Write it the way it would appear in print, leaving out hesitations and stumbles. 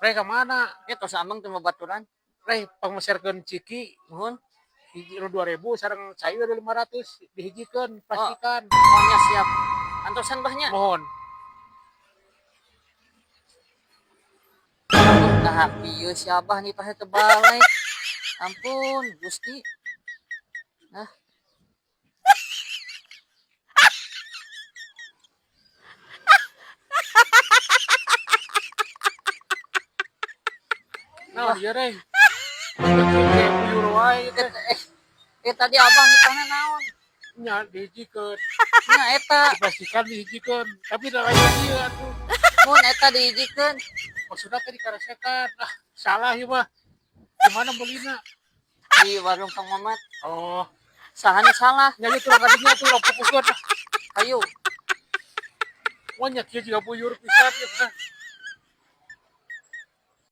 Rek ka mana? Ya tos ameng teu babaturan. Rek pangmeserkeun ciki. Nuhun. Hiji nu 2000 sareng cai nu 500 dihijikeun plastikan. Oh nya, siap. Antosan, Bah, nya. Mohon. Nah, ieu si Abah nitah teu balik. Ampun, Gusti. Nah. Nah, ieu Rey. Kayak buyur wae teh. Eh, tadi Abah nitahna naon? Nya dihijikeun. Nya eta. Diplastikan dihijikeun, tapi da aya ieu atuh. Mun eta dihijikeun. Maksudna teh dikaresekan. Ah, salah ieu mah. Gimana belina? Di warung Kang Mamat. Oh, Saha nu salah? Nya ieu tuh kadinya tuh fokuskeun. Hayu. Wah, nya kieu juga buyur pisan ieu mah.